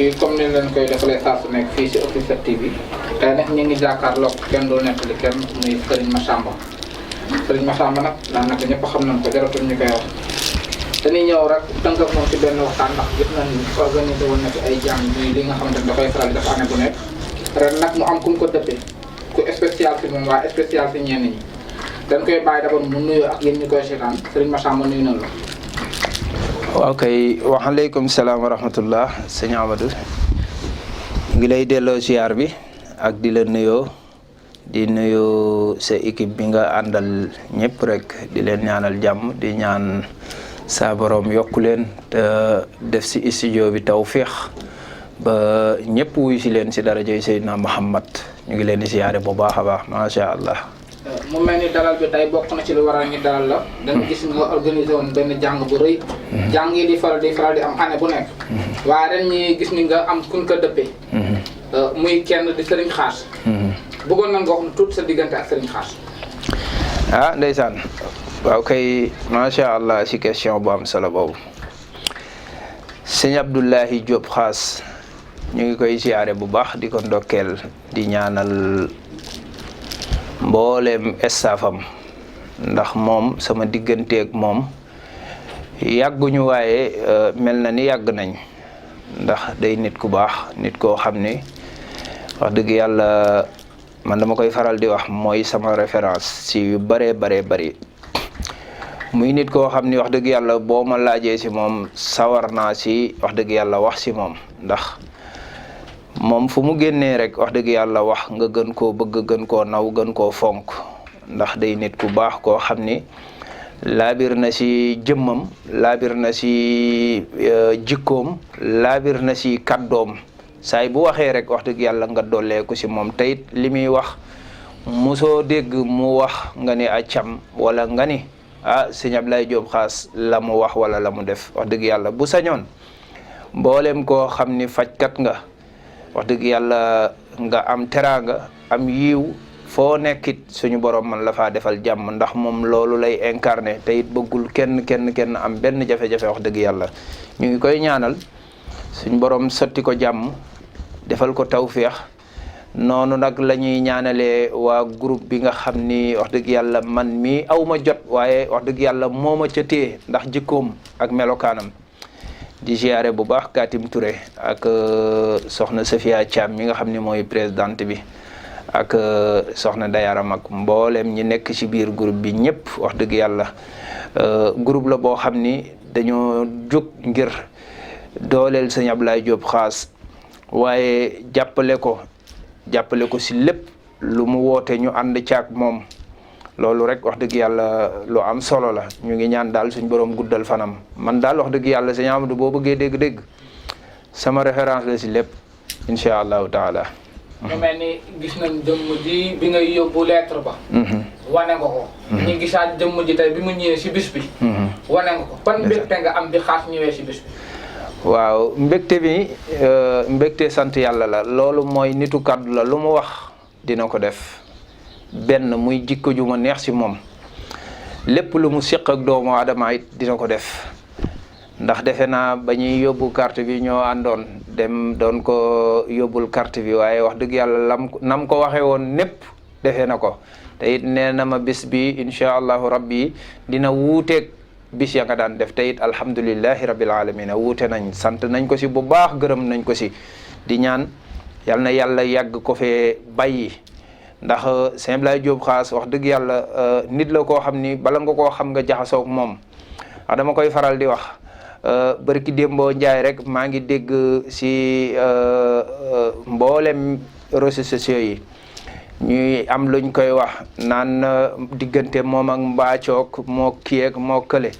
yi comme ni leen koy defalee saa su nekk fii si Office 7 TV tey nag ñu ngi jàkkaarloog kenn du nekk li kenn muy Serigne Massamba nag daanaka ñëpp xam nañ ko jaratul ñu koy wax dañuy ñëw rek tënk ak moom si benn waxtaan ndax gis nañ organisé woon na fi ay jàng muy li nga xamante ne dafay faral di def année bu nekk ren nag mu am ku mu ko dëppee ku spécial si moom waa spécial si ñenn ñi dañ koy bàyyi d'abord mu nuyoo ak yéen ñu koy seetaan Serigne Massamba nuyu na la. waaw kay waaleykum salaam wa rahmatullah sëñ Amadou ngi lay delloo ziar bi ak di la nuyoo di nuyu sa équipe bi nga àndal ñëpp rek di leen ñaanal jàmm di ñaan sa borom yokku leen te def si studio bi tawfiix ba ñëpp wuyu si leen si darajay Seydina Muhammad ñu ngi leen di ziare bu baax a baax macha allah. mu mel ni dalal bi tey bokk na ci lu waral ñu dalal la. dañu gis nga organisé woon benn jàng bu rëy. jàng yi di faral di am année bu nekk. waaye ren ñi gis ni nga am kuñ ko dëppee. muy kenn di Serigne Khass. bëggoon nañ nga wax tuuti sa diggante ak Serigne Khass. ah ndeysaan waaw kay macha allah si question bu am solo boobu sëñ Abdoulahi Diop Khass ñu ngi koy ziare bu baax di ko ndokkeel di ñaanal. mboolem estafam ndax moom sama digganteeg moom yàgguñu waaye mel na ni yàgg nañ ndax day nit ku baax nit koo xam ni wax dëgg yàlla man dama koy faral di wax mooy sama référence si yu bëree bari muy nit koo xam ni wax dëgg yàlla boo ma laajee si moom sawar naa si wax dëgg yàlla wax si moom ndax moom fu mu génnee rek wax dëgg yàlla wax nga gën koo bëgg gën koo naw gën koo fonk ndax day nit ku baax koo xam ni laabir na si jëmmam laabir na si jikkoom laabir na si kàddoom saay bu waxee rek wax dëgg yàlla nga dolleeku si moom teyit li muy wax mosoo dégg mu wax nga ni accam wala nga ni sëñ Abdoulaye Diop Khass la mu wax wala la mu def wax dëgg yàlla bu sañoon mboolem koo xam ni fajkat nga wax dëgg yàlla nga am teraanga am yiw foo nekkit suñu borom man la faa defal jàmm ndax moom loolu lay incarné te it bëggul kenn am benn jafe-jafe wax dëgg yàlla ñu ngi koy ñaanal suñu borom sotti ko jàmm defal ko tawféex noonu nag la ñuy ñaanalee waa groupe bi nga xam ni wax dëgg yàlla man mii awma jot waaye wax dëgg yàlla moo ma ca téye ndax jikkoom ak melokaanam di ziare bu baax Katim Touré ak soxna Safia Thiam mi nga xam ne mooy présidente bi ak soxna Dayaram ak mboolem ñi nekk ci biir groupe bi ñëpp wax dëgg yàlla groupe la boo xam ni dañoo jóg ngir dooleel sëñ Abdoulaye Diop Khass waaye jàppale ko ci lépp lu mu woote ñu ànd caag moom loolu rek wax dëgg yàlla lu am solo la ñu ngi ñaan daal suñ borom guddal fanam man daal wax dëgg yàlla sëñ Amadou boo bëggee dégg-dégg sama référence la si lépp incha allahu taala. mu mel ni gis nañ jëmm ji bi ngay yóbbu lettre ba. wane nga ko. ñu gisaat jëmm ji tey bi mu ñëwee si bis bi. wane nga ko ban mbégte nga am bi Khass ñëwee si bis bi. waaw mbégte bi mbégte sant yàlla la loolu mooy nitu kàddu la lu mu wax dina ko def. benn muy jikko ju ma neex si moom lépp lu mu séq ak doomu aadama it dina ko def ndax defe naa ba ñuy yóbbu carte bi ñoo àndoon dem doon ko yóbbul carte bi waaye wax dëgg yàlla nam ko waxee woon népp defee na ko te it nee na ma bis bi incha allahu rabbi dina wuuteeg bis ya nga daan def te it alhamdulillahi rabbil alamin wuute nañ sant nañ ko si bu baax gërëm nañ ko si di ñaan yal na yàlla yàgg ko fee bàyyi ndax sëñ Abdoulaye Diop Khass wax dëgg yàlla nit la koo xam ni bala nga koo xam nga jaxasoo ak moom wax dama koy faral di wax barki démboo Njaay rek maa ngi dégg si mboolem réseaux sociaux yi ñuy am luñ koy wax naan diggante moom ak mbaacook moo kii ak moo kële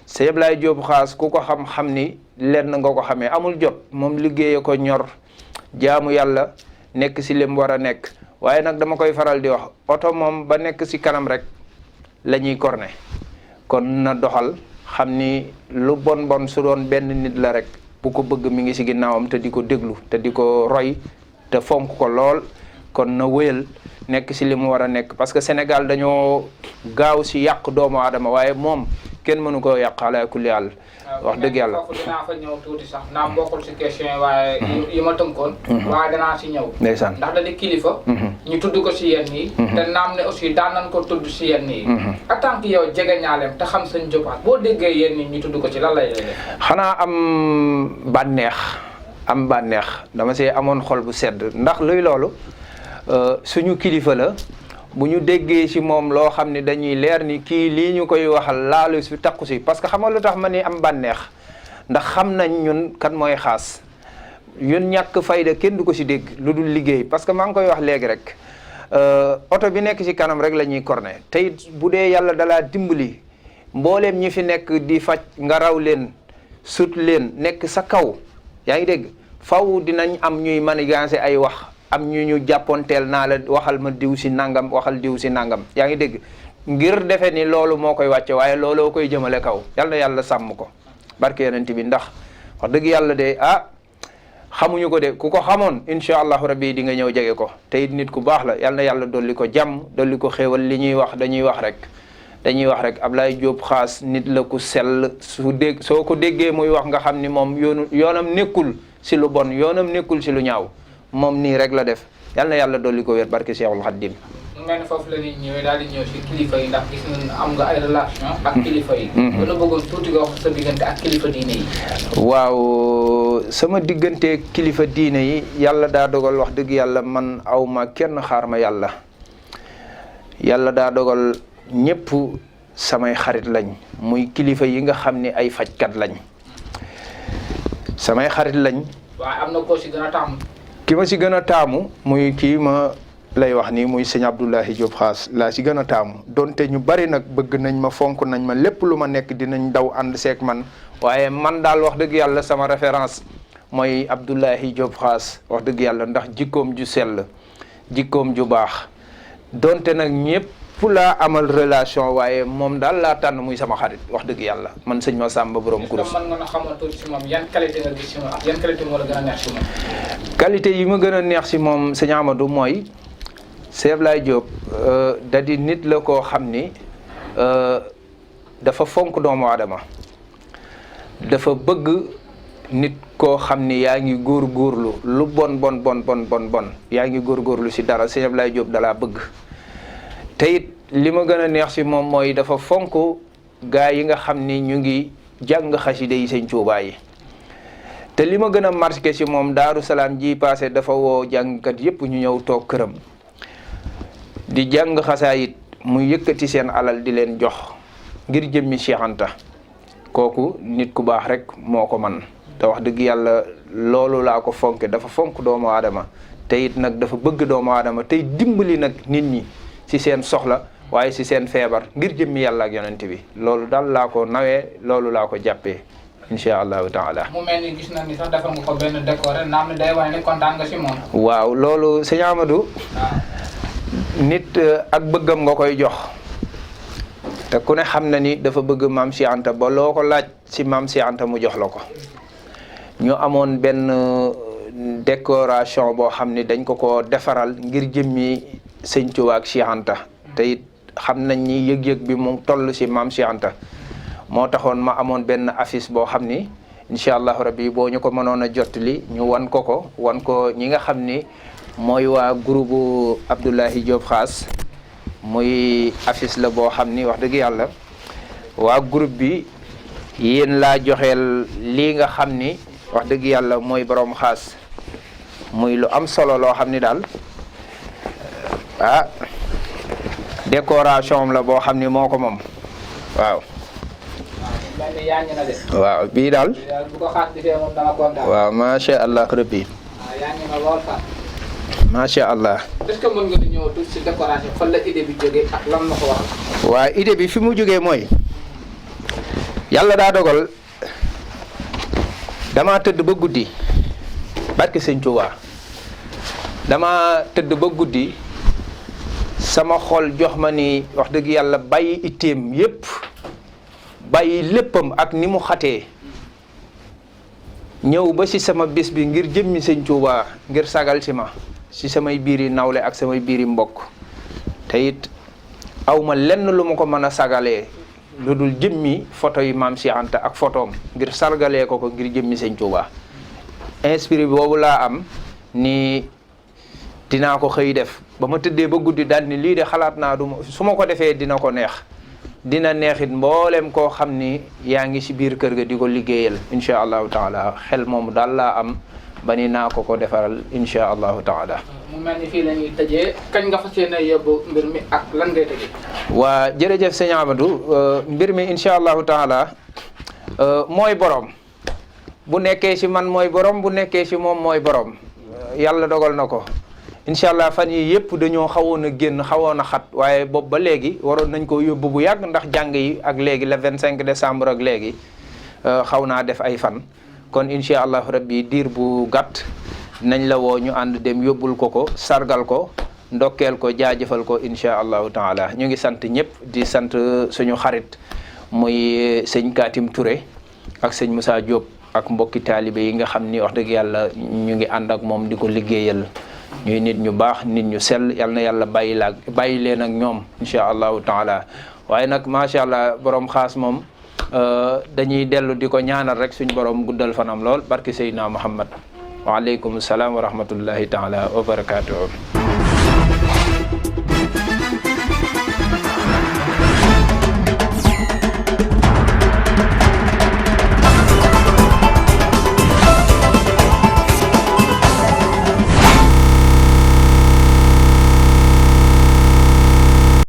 sëñ Abdoulaye Diop Khass ku ko xam ni lenn nga ko xamee amul jot moom liggéeye ko ñor jaamu yàlla nekk si lim war a nekk waaye nag dama koy faral di wax oto moom ba nekk si kanam rek la ñuy corné kon na doxal xam ni lu bon su doon benn nit la rek bu ko bëgg mi ngi si ginnaawam te di ko déglu te di ko roy te fonk ko lool kon na wéyal nekk si li mu war a nekk parce que Sénégal dañoo gaaw si yàq doomu aadama waaye moom kenn mënu koo yàq ala kulli àll wax dëgg yàlla foofu dinaa fa ñëw tuuti sax naa bokkul si question yi waaye yi ma tënkoon waaye danaa si ñëw ndeysaan ndax da di kilifa ñu tudd ko si yenn yi te naam ne aussi daan nañ ko tudd si yenn yi en tant que yow jege ñaaleem te xam sëñ Diop Khass boo déggee yenn yi ñu tudd ko ci lan lay def xanaa am bànneex dama see amoon xol bu sedd ndax luy loolu suñu kilifa la bu ñu déggee ci moom loo xam ne dañuy leer ni kii lii ñu koy waxal laalu si takku si parce que xam nga lu tax ma ni am bànneex ndax xam nañ ñun kan mooy Khass ñun ñàkk fayda kenn du ko si dégg lu dul liggéey parce que maa ngi koy wax léegi rek oto bi nekk ci kanam rek la ñuy corné te it bu dee yàlla dalaa dimbali mbooleem ñi fi nekk di faj nga raw leen sut leen nekk sa kaw yaa ngi dégg faw dinañ am ñuy manigancé ay wax am ñu jàppoonteel naa la waxal ma diw si nangam waxal diw si nangam yaa ngi dégg ngir defe ni loolu moo koy wàcce waaye looloo koy jëmale kaw yal na yàlla sàmm ko barke yonent bi ndax wax dëgg yàlla de xamuñu ko de ku ko xamoon incha allahu rabbi di nga ñëw jege ko te it nit ku baax la yal na yàlla dolli ko jàmm dolli ko xéewal li ñuy wax dañuy wax rek Ablaye Diop Khass nit la ku sell soo ko déggee muy wax nga xam ni moom yoonam nekkul si lu bon yoonam nekkul si lu ñaaw moom nii rek la def yal na yàlla dolli ko wér barke Cheikhul Khadim. mu mel ni foofu la ñuy ñëwee daal di ñëw si kilifa yi ndax gis nañ am nga ay relation ak kilifa yi. dana bëggoon tuuti nga wax sa diggante ak kilifa diine yi. waaw sama diggante kilifa diine yi yàlla daa dogal wax dëgg yàlla man aw ma kenn xaar ma yàlla daa dogal ñëpp samay xarit lañ muy kilifa yi nga xam ni ay fajkat lañ samay xarit lañ. waaye am na koo si gën a taamu. ki ma si gën a taamu muy kii ma lay wax nii muy sëñ Abdoulahi Diop Khass laa si gën a taamu donte ñu bari nag bëgg nañ ma fonk nañ ma lépp lu ma nekk dinañ daw ànd seek man waaye man daal wax dëgg yàlla sama référence mooy Abdoulahi Diop Khass wax dëgg yàlla ndax jikkoom ju sell jikkoom ju baax donte nag ñëpp laa amal relation waaye moom daal laa tànn muy sama xarit wax dëgg yàlla man sëñ Massamba borom kurus. mën nga xamal tuuti si moom yan qualité nga gis si moom ak yan qualité moo la gën a neex si moom. qualité yi ma gën a neex si moom sëñ Amadou mooy Cheikh Ablaye Diop da di nit la koo xam ni dafa fonk doomu aadama dafa bëgg nit koo xam ni yaa ngi góorgóorlu lu bon yaa ngi góorgóorlu si dara Cheikh Ablaye Diop dalaa bëgg. te it li ma gën a neex si moom mooy dafa fonk gaa yi nga xam ni ñu ngi jàng xasida yi sëñ Tuubaa yi te li ma gën a marqué si moom Daaru Salaam ji passé dafa woo jàngkat yépp ñu ñëw toog këram di jàng xasaayit mu yëkkati seen alal di leen jox ngir jëmmi Cheikh Anta kooku nit ku baax rek moo ko man te wax dëgg yàlla loolu laa ko fonke dafa fonk doomu aadama te it nag dafa bëgg doomu aadama tey dimbali nag nit ñi ci seen soxla waaye ci seen feebar ngir jëmmi yàlla ak yonent bi loolu daal laa ko nawee loolu laa ko jàppee incha allahu taala. mu mel ni gis na ni sax defal nga ko benn décoré naam ne day wane ne kontaan nga ci moom. waaw loolu sëñ Amadou. nit ak bëggam nga koy jox te ku ne xam na ni dafa bëgg maam Cheikh Anta ba loo ko laaj ci maam Cheikh Anta mu jox la ko ñu amoon benn décoration boo xam ni dañ ko defaral ngir jëmmi sëñ Tuubaa ak Cheikh Anta te it xam nañ ni yëg-yëg bi mu toll ci maam Cheikh Anta moo taxoon ma amoon benn affiche boo xam ni incha allahu rabbi boo ñu ko mënoon a jottali ñu wan ko ñi nga xam ni mooy waa groupe Abdoulahi Diop Khass muy affiche la boo xam ni wax dëgg yàlla waa groupe bi yéen laa joxeel lii nga xam ni wax dëgg yàlla mooy borom Khass muy lu am solo loo xam ni daal décoration la boo xam ni moo ko moom waaw. waaw bii daal. bu ko Khass gisee moom dama kontaan. waaw macha allah rabbi. macha allah. est-ce que mën nga di ñëw tuuti si décoration fan la idée bi jógee ak lan la ko wax. waaw idée bi fi mu jógee mooy yàlla daa dogal damaa tëdd ba guddi barke sëñ Tuubaa damaa tëdd ba guddi sama xol jox ma ni wax dëgg yàlla bàyyi itteem yépp bàyyi léppam ak ni mu xatee ñëw ba ci sama bés bi ngir jëmmi sëñ Tuubaa ngir sagal ci ma ci samay biiri nawle ak samay biiri mbokk te it awma lenn lu ma ko mën a sagalee lu dul jëmmi photo yi maam Cheikh Anta ak photoom ngir sargalee ko ngir jëmmi sëñ Touba. inspiré boobu laa am ni dinaa ko xëy def ba ma tëddee ba guddi daal ni lii de xalaat naa su ma ko defee dina ko neex dina neexit mboolem koo xam ni yaa ngi si biir kër ga di ko liggéeyal incha allahu taala xel moomu daal laa am ba ni naa ko defaral incha allahu taala. mu mel ni fii la ñuy tëjee kañ nga fas yéene yóbbu mbir mi ak lan ngay tëjee. waa jërëjëf sëñ Amadou mbir mi incha allahu taala mooy borom bu nekkee si man mooy borom bu nekkee si moom mooy borom yàlla dogal na ko. incha allah fan yi yëpp dañoo xawoon a génn xawoon a xat waaye boobu ba léegi waroon nañ ko yóbbu bu yàgg ndax jàng yi ak léegi le 25 décembre ak léegi xaw naa def ay fan kon incha allah rabbi diir bu gàtt nañ la woo ñu ànd dem yóbbul ko sargal ko ndokkeel ko jaajëfal ko incha allahu taala ñu ngi sant ñëpp di sant suñu xarit muy sëñ Katim Touré ak sëñ Moussa Diop ak mbokki taalibe yi nga xam ni wax dëgg yàlla ñu ngi ànd ak moom di ko liggéeyal ñuy nit ñu baax nit ñu sell yal na yàlla bàyyi leen ak ñoom incha allahu taala waaye nag macha allah borom xaas moom dañuy dellu di ko ñaanal rek suñ borom guddal fanam lool barki Seydina Muhammad waaleykum salaam wa rahmatullahi taala wa barakaatuhu